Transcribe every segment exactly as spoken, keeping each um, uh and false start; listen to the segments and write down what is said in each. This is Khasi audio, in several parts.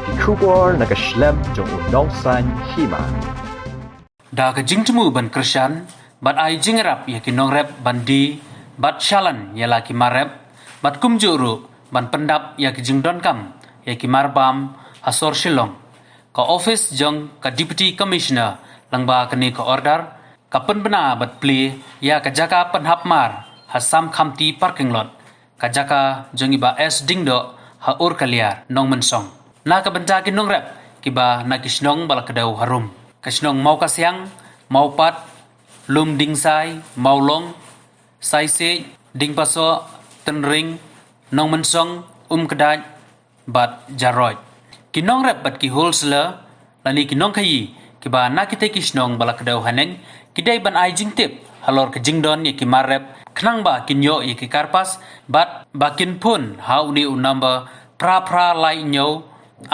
Ki khubor na ka shlem jong u nongsan hima. Da ka jingthmu ban kyrshan bad ai jingïarap ïa ki nongrep ban die bad shalan ïa la ki mar rep bad kumjuh ruh ban pyndap ïa ki jingdonkam ïa ki mar bam ha sor Shillong, ka office jong ka Deputy Commissioner lyngba kane ka order ka pynbna bad plie ïa ka jaka pynhap mar ha Sam Khamti parking lot, ka jaka jong i Bah S Diengdoh ha Urkaliar, Nongmynsong, na ka bynta ki nongrep kiba na ki shnong ba la kdew harum, ka shnong Mawkasiang, Mawpat, Lumdingsai, Mawlong, Saisiej, Diengpasoh, Tynring, Nongmynsong, Umkdait bad Jaroi. Ki nongrep bad ki wholesaler lane ki nongkhaïi kiba na kitei ki shnong ba la kdew haneng ki dei ban ai jingtip halor ka jingdon ïa ki mar rep khnang ba kin ïoh ïa ki karpas bad ba kin phone ha une u number phra phra lai hynñiew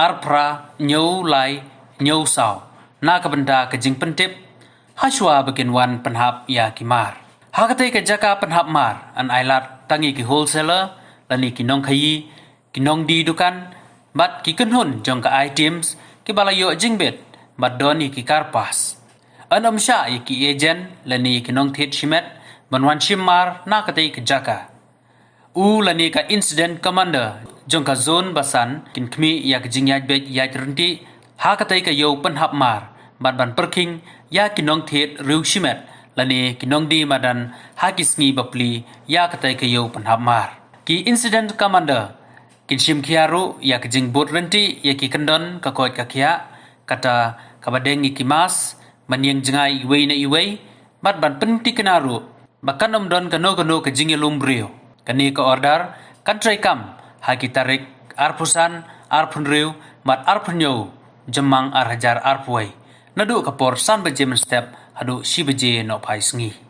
ar phra hynñiew lai hynñiew saw na ka bynta ka jingpyntip hashwa ba kin wan pynhap ïa ki mar. Ha katei ka jaka pynhap mar yn ailad tang ïa ki wholesaler lane ki nongkhaïi, ki nongdie dukan bad ki kynhun jong ka items kiba la ïoh jingbit bad don ïa ki karpas. Yn ym shah ïa ki agent lane ïa ki nongthied shimet ban wan shim mar na katei ka jaka. U lane ka incident commander jong ka zone ba san kin khmih ïa ka jingïaid beit ïaid ryntih ha katei ka ïew pynhap mar bad ban pyrkhing ïa ki nongthied riew shimet lane ki nongdie madan ha ki sngi ba plie ïa katei ka ïew pynhap mar. Ki incident commander kin shim khia ruh ïa ka jingbud ryntih ïa ki kyndon ka koit ka khiah, kata kaba deng ïa ki mask, ban ïeng jngai iwei na iwei bad ban pynthikna ruh ba kan ym don kano kano ka jingïalum briew. Kane ka order kan treikam ha ki tarik arphew san, arphew hynriew bad arphew hynñiew Jymmang ar hajar arphew wei, naduh ka por san baje mynstep haduh shi baje nohphai sngi.